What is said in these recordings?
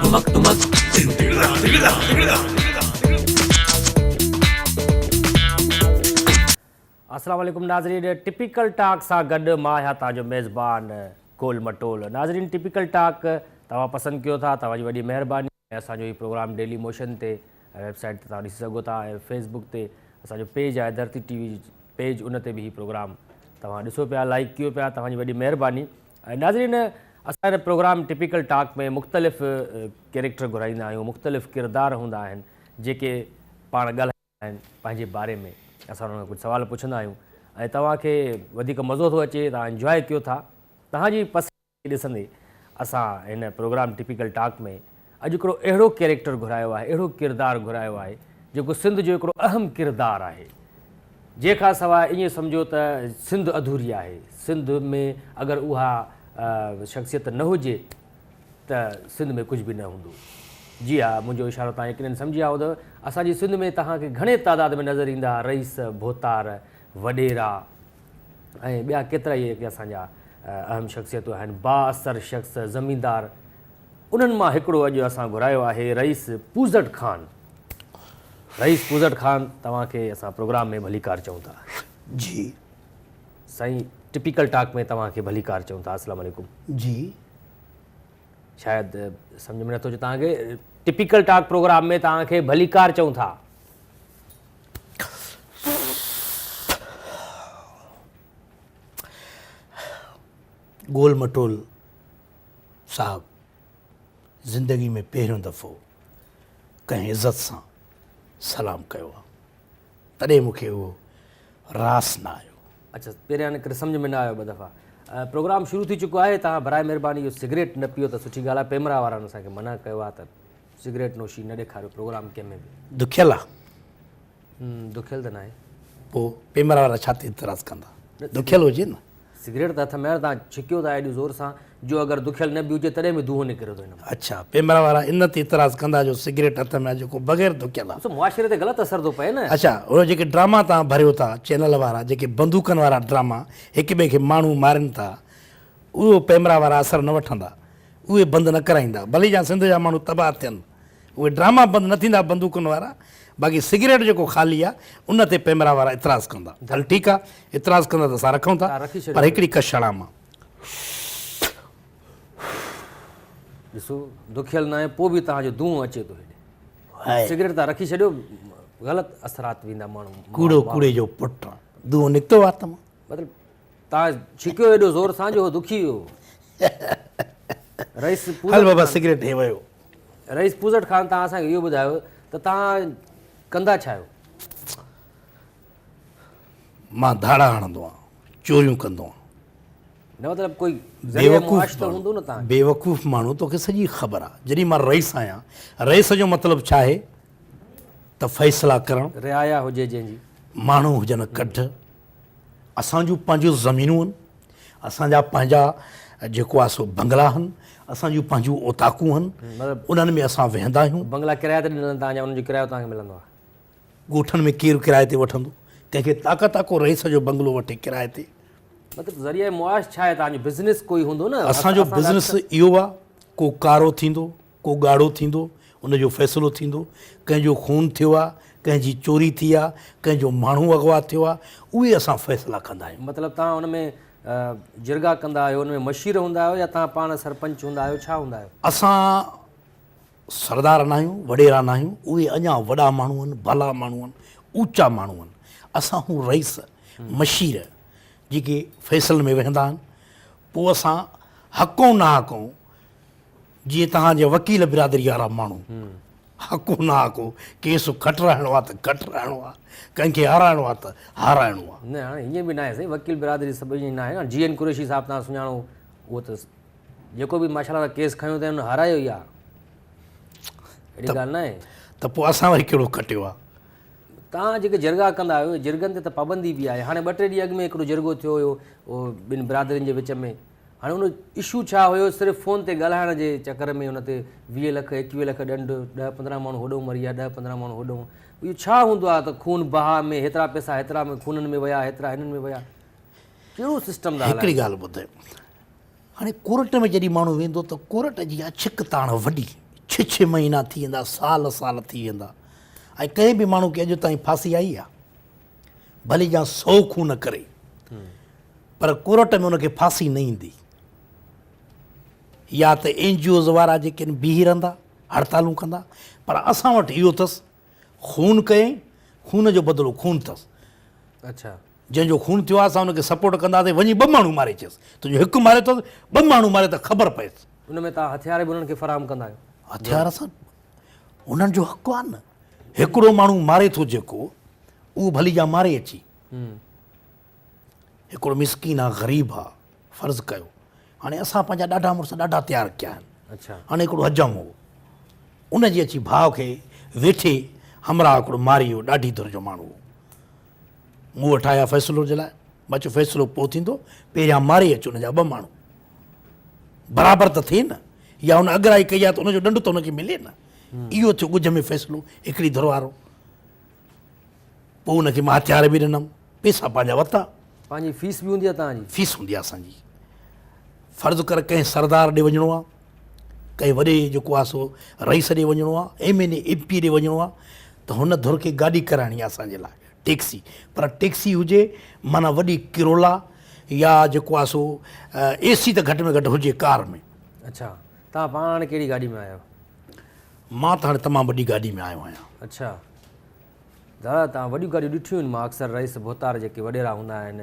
ٽمڪ ٽمڪ. السلام عليڪم ناظرين ٽپيڪل ٽاڪ سان گڏ مان آهيان توهان جو ميزبان گول مٽول ناظرين ٽپيڪل ٽاڪ توهان پسند ڪيو ٿا توهان جي وڏي مهرباني ۽ اسان جو هي پروگرام ڊيلي موشن تي ۽ ويب سائيٽ تي توهان ڏسي سگهو ٿا ۽ فيس بڪ تي اسان جو پيج آهي ڌرتي ٽي وي پيج ان تي به هي پروگرام توهان ڏسو پيا لائيڪ ڪيو پيا توهان جي وڏي مهرباني ۽ ناظرين اسان هن پروگرام ٽپيڪل ٽاڪ ۾ مختلف ڪيريڪٽر گهرائيندا آهيون مختلف ڪردار هوندا آهن جيڪي پاڻ ڳالهائيندا آهن پنهنجي باري ۾ اسان انهن کان ڪجهه سوال پڇندا آهيون ۽ توهان کي وڌيڪ مزو ٿو اچي توهان انجواء ڪيو ٿا توهان جي پسند کي ڏسندي اسان هن پروگرام ٽپيڪل ٽاڪ ۾ اڄ هڪڙو اهڙو ڪيريڪٽر گهرايو آهي اهڙو ڪردار گهرايو آهي جيڪو سنڌ جو هڪڙو اهم ڪردار آهي جنهن کان سواء ائين سمجهو ته سنڌ اڌوري آهي سنڌ ۾ اگر اها شخصيت نه هجي ته سنڌ ۾ ڪجهه به نه هوندو جي ها منهنجو اشارو توهان يقينن سمجهي ويا هوندؤ اسان جي سنڌ ۾ توهان کي گهڻي تعداد ۾ نظر ايندا رئيس ڀوتار وڏيرا ۽ ٻيا ڪيترائي جيڪي اسان جا اهم شخصيتون آهن، بااثر شخص، زميندار، انهن مان هڪڙو اڄ اسان گهرايو آهي رئيس پوزٽ خان. رئيس پوزٽ خان توهان کي اسان پروگرام ۾ ڀليڪار چئون ٿا. جي. سائين ٽپيڪل ٽاڪ ۾ توهان کي ڀليڪار چئون ٿا السلام عليڪم. جي. شايد سمجهه ۾ نٿو اچي توهان کي ٽپيڪل ٽاڪ پروگرام ۾ توهان کي ڀليڪار چئون ٿا. گول مٽول صاحب زندگي ۾ پهريون دفعو ڪنهن عزت سان سلام ڪيو آ تڏهن مون کي اهو راس نه آيو. اڇا پهريان ان ڪري سمجهه ۾ نه آيو ٻه دفعا پروگرام شروع ٿي چڪو آهي توهان براء مهرباني اهو سگريٽ نه پيئو ته سٺي ڳالهه آهي پيمرا وارن اسان کي منع ڪيو آهي ته سگريٽ نوشي نه ڏيکاريو پروگرام ڪنهن ۾ به. دکيل آ. دکيل ته ناهي. پو پيمرا وارا ڇا تي اعتراض ڪندا. دکيل هجي نه. سگريٽ ته هٿ ۾ آهي تان ڇڪيو ٿا ايڏي زور سان جو اگر دکيل نه به هجي تڏهن به دونهون نڪري ٿو هن مان. اڇا پيمرا وارا ان تي اعتراض ڪندا جو سگريٽ هٿ ۾ آهي جيڪو بغير دکيل آ. ڏسو معاشري تي غلط اثر ٿو پئي نه. اڇا اهي جيڪي ڊراما تان ڀريو ٿا چينل وارا جيڪي بندوقن وارا ڊراما هڪ ٻئي کي ماڻهو مارين ٿا اهو پيمرا وارا اثر نه وٺندا. اهي بند نه ڪرائيندا ڀلي جا سنڌ جا ماڻهو تباهه ٿين اهي ڊراما بند نه ٿيندا بندوقن وارا باقي سگريٽ جيڪو خالي آ ان تي پيمرا وارا اعتراض ڪندا هل ٺيڪ آ اعتراض ڪندا ته اسان رکون ٿا پر هڪڙي ڪش هڻان مان. ڏسو دکيل ناهي پوء به توهان جو دونهون اچي ٿو هيڏي سگريٽ تان رکي ڇڏيو غلط اثرات ويندا ماڻهو ڪوڙو ڪوڙي جو پٽ دونهون نڪتو وات مان. مطلب تان ڇڪيو ايڏو زور سان جو هو دکي ويو. رئيس پوزٽ هل بابا سگريٽ هي ويو. رئيس پوزٽ خان تان اسان کي اهو ٻڌايو ته تان ڪندا ڇا آهيو؟ مان ڌاڙا هڻندو آهيان، چوريون ڪندو آهيان. نه مطلب ڪوئي ذريعه معاش ته هوندو نه تان. بيوقوف ماڻهو توکي سڄي خبر آهي. جڏهن مان رئيس آهيان، رئيس جو مطلب ڇا آهي ته فيصلا ڪرڻ. رعايا هجي جنهن جي. ماڻهو هجن ڪڍ. اسان جون پنهنجون زمينون آهن، اسان جا پنهنجا جيڪو آهي سو بنگلا آهن، اسان جون پنهنجون اوطاقون آهن، انهن ۾ اسان ويهندا آهيون. بنگلا ڪرايي تي ڏنل آهن توهان جا انهن جو ڪرايو توهان کي ملندو آهي؟ ڳوٺن ۾ ڪير ڪرايي تي وٺندو؟ ڪنهن کي طاقت آهي ڪو رئيس جو بنگلو وٺي ڪرايي تي؟ مطلب ذريعه معاش ڇا آهي توهان جو بزنس ڪوئي هوندو نه؟ اسان جو بزنس اهو آهي ڪو ڪارو ٿيندو ڪو ڳاڙهو ٿيندو، ان جو فيصلو ٿيندو، ڪنهن جو خون ٿيو آ، ڪنهن جي چوري ٿي آ، ڪنهن جو ماڻهو اغوا ٿيو آ، اهي اسان فيصلا ڪندا آهيون. مطلب توهان ان ۾ جرڳا ڪندا آهيو، ان ۾ مشير هوندا آهيو يا توهان پاڻ سرپنچ هوندا آهيو، ڇا هوندا آهيو؟ اسان سردار ناهيون، وڏيرا ناهيون، اهي اڃا وڏا ماڻهو آهن، ڀلا ماڻهو آهن، اوچا ماڻهو آهن، اسان هون رئيس، مشير جيڪي فيصلن ۾ ويهندا آهن، پوء اسان حقئون ناحقئون جيئن توهان جي وڪيل برادري وارا ماڻهو حقو نه حقو ڪيس کٽرائڻو آ ته کٽرائڻو آ ڪنهن کي هارائڻو آ ته هارائڻو آ. نه هاڻي هيئن به ناهي سائين وڪيل برادري سڀ ائين ناهي نه جي اين قريشي صاحب توهان سڃاڻو اهو ته جيڪو به ماشاءالله ڪيس کنيو اٿئي ان هارايو ئي آ اهڙي ڳالهه ناهي. ته پوء اسان وري ڪهڙو کٽيو آ. توهان جيڪي جرڳا ڪندا آهيو جرڳن تي ته پابندي به آهي هاڻي ٻه ٽي ڏينهن اڳ ۾ هڪڙو جرڳو ٿيو هيو اهو ٻن برادرين جي وچ ۾ هاڻي ان اشو ڇا هيو صرف فون تي ڳالهائڻ جي چڪر ۾ ان تي 20 لک 21 لک ڏنڊ 10 15 ماڻهو هوڏهون مري ويا 10 15 ماڻهو هوڏهون اهو ڇا هوندو آهي ته خون بها ۾ هيترا پئسا هيترا ۾ خونن ۾ ويا هيترا هنن ۾ ويا ڪهڙو سسٽم ٿا هڪڙي ڳالهه ٻڌ هاڻي ڪورٽ ۾ جڏهن ماڻهو ويندو ته ڪورٽ جي اها ڇڪ تاڻ وڏي ڇهه ڇهه مهينا ٿي ويندا، سال سال ٿي ويندا ۽ ڪنهن به ماڻهو کي اڄ تائين ڦاسي آئي آ؟ ڀلي جا سو خون ڪري پر ڪورٽ ۾ ان کي ڦاسي نه ايندي. يا ته اين جي اوز وارا جيڪي آهن بيهي رهندا، هڙتالون ڪندا، پر اسان وٽ اهو اٿس خون ڪيائين، خون جو بدلو خون اٿس. اڇا. جنهن جو خون ٿيو آهي اسان ان کي سپورٽ ڪنداسين، وڃي ٻه ماڻهو ماري اچيس، تنهنجو هڪ ماريو اٿس، ٻه ماڻهو ماري ته خبر پئيس. ان ۾ توهان هٿيار به انهن کي فراهم ڪندا آهيو؟ هٿيار اسان انهن جو حق آهي نه، هڪڙو ماڻهو ماري ٿو جيڪو اهو ڀلي جا ماري اچي. هڪڙو مسڪين آ غريب آ فرض ڪيو هاڻي اسان پنهنجا ڏاڍا مڙس ڏاڍا تيار ڪيا آهن هاڻي هڪڙو حجم هو ان جي اچي ڀاء کي ويٺي همراهه هڪڙو ماري ويو ڏاڍي ڌر جو ماڻهو هو مون وٽ آيا فيصلو جي لاء مان چيو فيصلو پوء ٿيندو پهريان ماري اچ ان جا ٻه ماڻهو برابر ته ٿئي نه يا ان اڳرائي ڪئي آهي ته ان جو ڏنڊ ته ان کي ملي نه اهو ٿيو ڳجهه ۾ فيصلو هڪڙي ڌر وارو پوء ان کي مان هٿيار به ڏنم، پيسا پنهنجا ورتا. پنهنجي فيس به هوندي آهي توهان جي؟ فيس هوندي آهي اسان جي. فرض ڪر ڪنهن سردار ڏي وڃڻو آهي، ڪنهن وڏي جيڪو آهي سو رئيس ڏي وڃڻو آهي، M N A, M P ڏي وڃڻو آهي ته هن ڌر کي گاڏي ڪرائڻي آهي اسان جي لاء ٽيڪسي، پر ٽيڪسي هجي معنيٰ وڏي ڪرولا يا جيڪو آهي سو اي سي ته گهٽ ۾ گهٽ هجي ڪار ۾. اڇا توهان پاڻ هاڻي ڪهڙي گاڏي ۾ آيا آهيو؟ مان ته هاڻي تمام وڏي گاڏي ۾ آيو آهيان. اڇا دادا توهان وڏيون گاڏيون ڏٺيون آهن مان اڪثر رئيس ڀوتار جيڪي وڏيرا هوندا آهن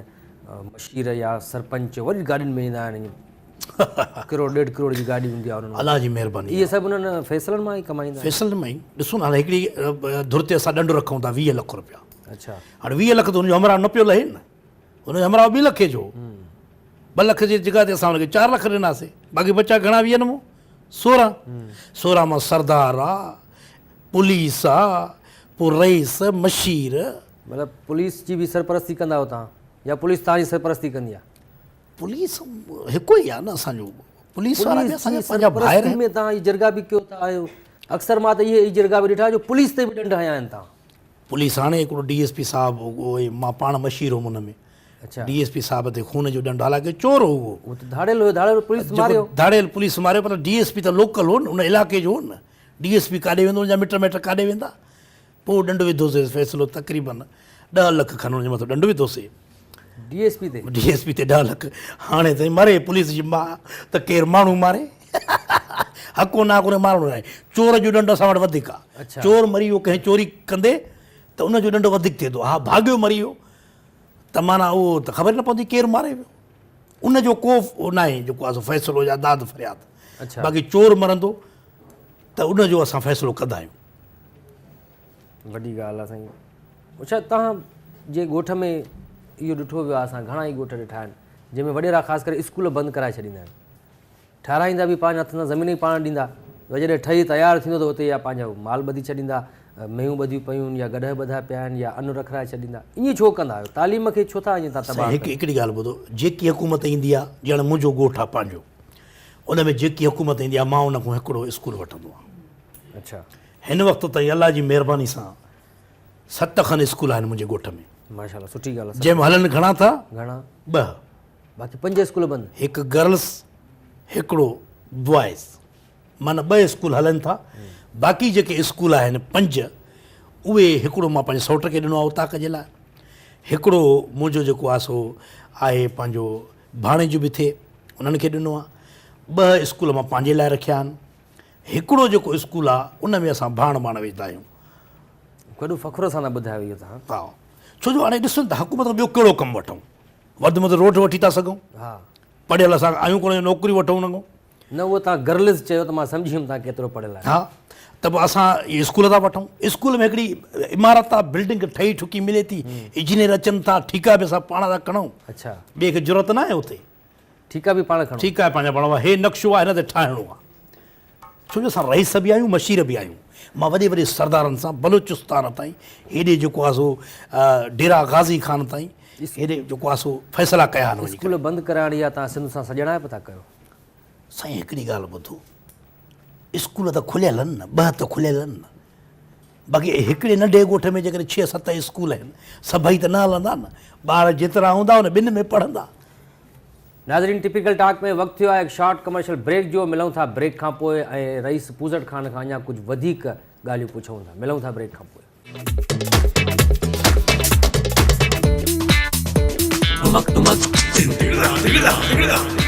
مشير يا سرپنچ وڏين گاڏين ۾ ايندا آهن ڪروڙ ڏيڍ ڪروڙ جي گاڏي هوندي آهي انهن وٽ. الله جي مهرباني اهي سڀ انهن فيصلن مان ئي ڪمائيندا آهن. فيصلن مان ئي ڏسو نه هاڻي هڪڙي ڌر تي اسان ڏنڊ رکون ٿا 20 لک روپيا. اڇا. هاڻي 20 لک ته ان جو همراهه نه پيو لهي نه. هن جو همراهه ٻي لکي جو هو. ٻه لک جي جڳهه تي اسان هن کي 4 لک ڏناسي. باقي بچا گهڻا ويهن مون؟ 16. 16 مان سردار آ، پوليس آ، پوء رئيس، مشير. مطلب پوليس جي به سرپرستي ڪندا آهيو توهان يا پوليس توهان جي سرپرستي ڪندي آ؟ پوليس هڪ ئي آ نه اسان جو. پوليس وارا به اسان جا پنهنجا ڀائر آهن. پوليس جي سرپرستي ۾ توهان هي جرڳا به ڪيو ٿا آهيو. اڪثر مان ته اهي ئي جرڳا به ڏٺا جو پوليس تي به ڏنڊ هنيا آهن توهان. پوليس هاڻي هڪڙو ڊي ايس پي صاحب هو اهي مان پاڻ مشير هوم ان ۾. اڇا. ڊي ايس پي صاحب تي خون جو ڏنڊ حالانڪه چور هو اهو. اهو ته ڌاڙيل هيو ڌاڙيل پوليس ماريو. ڌاڙيل پوليس ماريو پر ڊي ايس پي ته لوڪل هو نه ان علائقي جو هو نه. ڊي ايس پي ڪاڏي ويندو ان جا مٽ مائٽ ڪاڏي ويندا. پوء ڏنڊ وڌوسيس فيصلو تقريبن ڏهه لک کن ان جي مٿان ڏنڊ وڌوسي. ڊي ايس پي تي؟ ڊي ايس پي تي ڏهه لک. هاڻي سائين مري پوليس جي ماء ته ڪير ماڻهو ماري. حق و ناحق ان کي مارڻو ناهي. چور جو ڏنڊ اسان وٽ وڌيڪ آ. چور مري ويو ڪنهن چوري ڪندي ته ان جو ڏنڊ وڌيڪ ٿئي ٿو. ها ڀاڳيو مري ويو ته معنيٰ اهو ته خبر ئي نه پوندي ڪير ماري ويو. ان جو ڪو ناهي جيڪو آ سو فيصلو يا داد فرياد. باقي چور مرندو ته ان جو اسان فيصلو ڪندا آهيون. وڏي ڳالهه آ سائين. اڇا توهان جي ڳوٺ ۾ اهو ڏٺو ويو آ اسان گهڻا ئي ڳوٺ ڏٺا آهن جنهن ۾ وڏيرا خاص ڪري اسڪول بند ڪرائي ڇڏيندا آهن. ٺهرائيندا به پنهنجي هٿن سان زمين ئي پاڻ ڏيندا وري جڏهن ٺهي تيار ٿيندو ته اتي يا پنهنجو مال ٻڌي ڇڏيندا مينهون ٻڌيون پيون آهن يا گڏهه ٻڌا پيا آهن يا ان رکرائي ڇڏيندا ائين ڇو ڪندا آهيو تعليم کي ڇو ٿا ائين تان تباهه سائين هڪ هڪڙي ڳالهه ٻڌو جيڪي حڪومت ايندي آهي ڄڻ منهنجو ڳوٺ آهي پنهنجو ان ۾ جيڪي حڪومت ايندي آهي مان ان کان هڪڙو اسڪول وٺندو آهيان اڇا هن وقت تائين الله جي مهرباني سان ست کن اسڪول آهن منهنجي ڳوٺ ۾ ماشاءالله سٺي ڳالهه آهي جنهن ۾ هلن گهڻا ٿا گهڻا ٻه باقي پنج اسڪول بند. هڪ گرلس هڪڙو بوائز معنيٰ ٻه اسڪول هلن ٿا باقي جيڪي اسڪول آهن پنج اهي هڪڙو مان پنهنجي سئوٽ کي ڏنو آهي اوطاق جي لاء هڪڙو منهنجو جيڪو آهي سو آهي پنهنجو ڀاڻيجو به ٿئي انهن کي ڏنو آهي ٻه اسڪول مان پنهنجي لاء رکيا آهن هڪڙو جيڪو اسڪول آهي ان ۾ اسان ڀاڻ ڀاڻ وجهندا آهيون. وڏو فخر سان ٿا ٻڌايو اهو توهان. ها ڇو جو هاڻي ڏسو نه ته حڪومت کان ٻيو ڪهڙو ڪم وٺون. وڌ ۾ وڌ روڊ وٺي ٿا سگهون. ها. پڙهيل اسان آهيون ڪونه جو نوڪريون وٺون ان کان. نه اهو توهان گرلز چيو ته مان سمجهي ويم توهان ڪيترو پڙهيل آهيو. ها ته پوء اسان اهي اسڪول ٿا وٺون. اسڪول ۾ هڪڙي عمارت آ بلڊنگ ٺهي ٺڪي ملي ٿي. انجنيئر اچن ٿا ٺيڪا به اسان پاڻ ٿا کڻون. اڇا. ٻئي کي ضرورت ناهي اتي. ٺيڪا به پاڻ کڻو. ٺيڪا به پنهنجا پاڻ هي نقشو آ هن تي ٺاهڻو آ. ڇو جو اسان رئيس به آهيون مشير به آهيون. مان وڏي وڏي سردارن سان بلوچستان تائين هيڏي جيڪو آ سو ڊيرا غازي خان تائين هيڏي جيڪو آ سو فيصلا ڪيا آهن وڃي ڪري. اسڪول بند ڪرائڻ يا توهان سنڌ سان سڄڻائپ ٿا ڪيو. سائين هڪڙي ڳالهه ٻڌو اسڪول ته کليل آهن نه ٻه ته کليل آهن نه باقي هڪڙي ننڍي ڳوٺ ۾ جيڪڏهن ڇهه ست اسڪول آهن سڀئي ته نه هلندا نه ٻار جيترا هوندا ان ٻن ۾ پڙهندا. ناظرين ٽپيڪل ٽاڪ ۾ وقت ٿيو آهي هڪ شارٽ ڪمرشل بريڪ جو، ملون ٿا بريڪ کان پوء ۽ رئيس پوزٽ خان کان اڃا ڪجهه وڌيڪ ڳالهيون پڇون ٿا، ملون ٿا بريڪ کان پوء.